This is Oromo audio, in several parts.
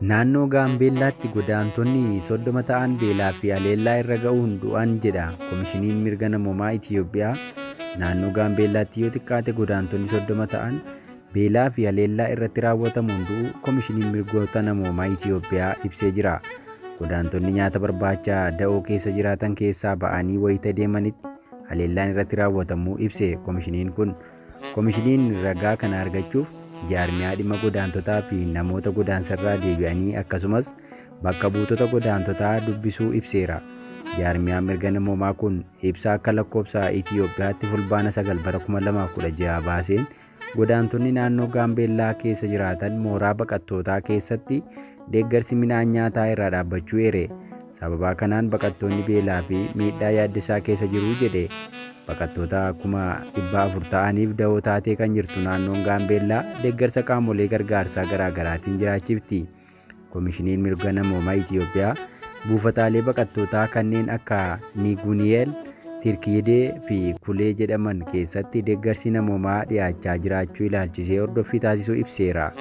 Naannoo Gaambeellaatti godaantonni 30 ta'an beelaa fi haleellaa irra ga'uun du'an jedha Komishiniin Mirga Namoomaa Itiyoophiyaa. Naannoo Gaambeellaatti yoo xiqqaate godaantonni 30 ta'an beelaa fi haleellaa irratti raawwatamuun du'uu Komishiniin Mirgoota Namoomaa Itiyoophiyaa ibsee jira. Godaantonni nyaata barbaacha da'oo keessa jiraatan keessaa ba'anii wayita deemanitti haleellaan irratti raawwatamuu ibse komishiniin kun. Komishiniin ragaa kana argachuuf jaarmiyaa dhimma godaantotaa fi namoota godaansarraa deebi'anii akkasumas bakka buutota godaantotaa dubbisuu ibseera. Jaarmiyaan mirga namoomaa kun ibsa akka lakkoofsa Itiyoophiyaatti Fulbaana 9 bara 2016 baaseen godaantonni naannoo Gaambeellaa keessa jiraatan mooraa baqattootaa keessatti deeggarsi midhaan nyaataa irraa dhaabbachuu eere. Sababaa kanaan baqattoonni beelaa fi miidhaa yaaddessaa keessa jiru jedhe. Baqattoota 400,000 ta'aniif dahoo taatee kan jirtu naannoon Gaambeellaa deeggarsa qaamolee gargaarsaa garaagaraatiin jiraachifti. Komishiniin Mirga Namoomaa Itiyoophiyaa buufataalee baqattootaa kanneen akka Niguniyeel, Tirkidee fi Kulee jedhaman keessatti deeggarsi namoomaa dhiyaachaa jiraachuu ilaalchisee hordoffii taasisuu ibseera.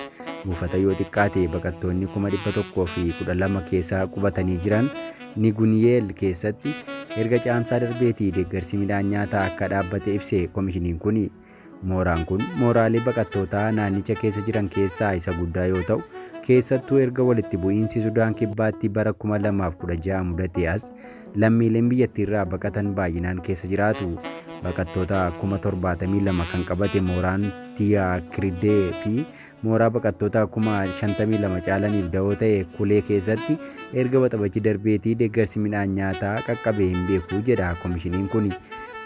Buufata yoo xiqqaate baqattoonni 112,000 keessa qubatanii jiran Niguniyeel keessatti erga caamsaa darbeetii deeggarsi midhaan nyaataa akka dhaabbate ibse komishiniin kun. Mooraan kun mooraalee baqattootaa naannicha keessa jiran keessaa isa guddaa yoo ta'u, keessattuu erga walitti bu'iinsi Sudaan Kibbaatti bara 2016 mudate as lammiileen biyyattiirraa baqatan baay'inaan keessa jiraatu. Baqattoota 72,000 kan qabate mooraan Tiyaakridee fi mooraa baqattoota 52,000 caalaniif dahoo ta'e Kulee keessatti erga Waxabajji darbeetii deeggarsi midhaan nyaataa qaqqabee hin beeku jedha komishiniin kun.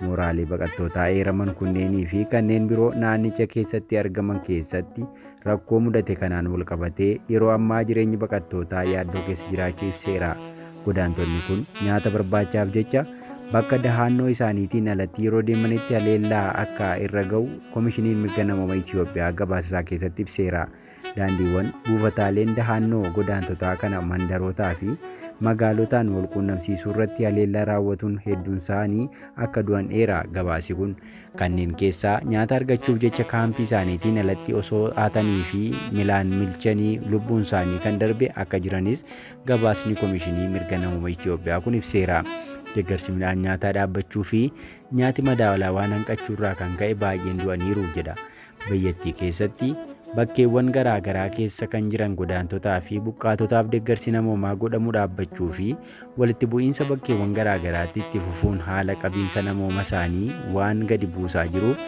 Mooraalee baqattootaa eeraman kunneenii fi kanneen biroo naannicha keessatti argaman keessatti rakkoo mudate kanaan walqabatee yeroo ammaa jireenyi baqattootaa yaaddoo keessa jiraachuu ibseera. Godaantonni kun nyaata barbaachaaf jecha bakka dahaannoo isaaniitiin alatti yeroo deemanitti haleellaa akka irra ga'u Komishiniin Mirga Namooma Itiyoophiyaa gabaasa isaa keessatti ibseera. Daandiiwwan buufataaleen dahaannoo godaantotaa kana mandarootaa fi magaalotaan wal quunnamsiisuu irratti haleellaa raawwatuun hedduunsaanii akka du'an eera gabaasi kun. Kanneen keessaa nyaata argachuuf jecha kaampii isaaniitiin alatti osoo haatanii fi milaan milchanii lubbuun isaanii kan darbe akka jiranis gabaasni Komishinii Mirga Namooma Itiyoophiyaa kun ibseera. Deeggarsi midhaan nyaataa dhaabbachuu fi nyaati madaalawaan hanqachuurraa kan ka'e baay'een du'aniiru jedha. Biyyattii keessatti bakkeewwan garaa garaa keessa kan jiran godaantotaa fi buqqaatotaaf deeggarsi namoomaa godhamu dhaabbachuu fi walitti bu'iinsa bakkeewwan garaa garaatti itti fufuun haala qabiinsa namooma isaanii waan gadi buusaa jiruuf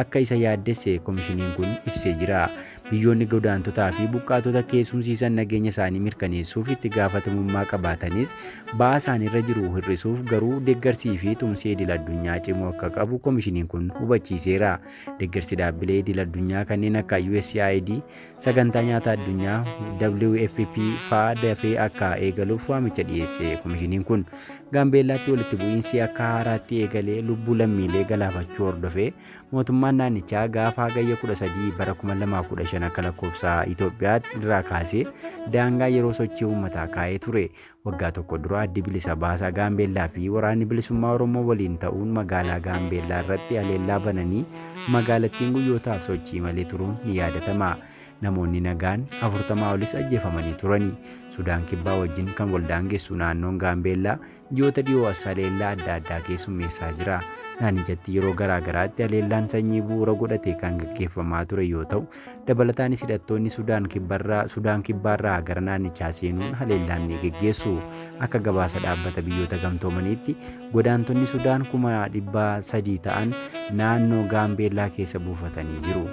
akka isa yaaddesse komishiniin kun ibsee jira. Biyyoonni godaantotaa fi buqqaatota keessumsiisan nageenya isaanii mirkaneessuuf itti gaafatamummaa qabaatanis ba'aa isaaniirra jiru hir'isuuf garuu deeggarsii fi tumsi idil addunyaa cimuu akka qabu komishiniin kun hubachiiseera. Deeggarsi dhaabbilee idil addunyaa kanneen akka USAID, Sagantaa Nyaata Addunyaa, WFP fa'aa dafee akka eegaluuf waamicha dhiyeesse komishiniin kun. Gaambeellaatti walitti bu'iinsi akka haaraatti eegalee lubbuu lammiilee galaafachuu hordofee mootummaan naannichaa gaafa Hagayya 13 bara 2015 akka lakkoofsa Itoophiyaa irraa kaasee daangaa yeroo sochii uummataa kaa'ee ture. Waggaa tokko dura Addi Bilisa Baasaa Gaambeellaa fi Waraanni Bilisummaa Oromoo waliin ta'uun magaalaa Gaambeellaa irratti haleellaa bananii magaalattiin guyyootaaf sochii malee turuun ni yaadatama. Namoonni nagaan 40 olis ajjeefamanii turani. Sudaan Kibbaa wajjin kan wal daangessu naannoon Gaambeellaa ji'oota dhiyoo as haleellaa adda addaa keessummeessaa jira. Naannichatti yeroo garaa garaatti haleellaan sanyii bu'uura godhate kan gaggeeffamaa ture yoo ta'u, dabalataanis hidhattoonni Sudaan Kibbarraa Sudaan Kibbaarraa gara naannichaa seenuun haleellaan ni geggeessu. Akka gabaasa Dhaabbata Biyyoota Gamtoomaniitti godaantonni Sudaan 300,000 ta'an naannoo Gaambeellaa keessa buufatanii jiru.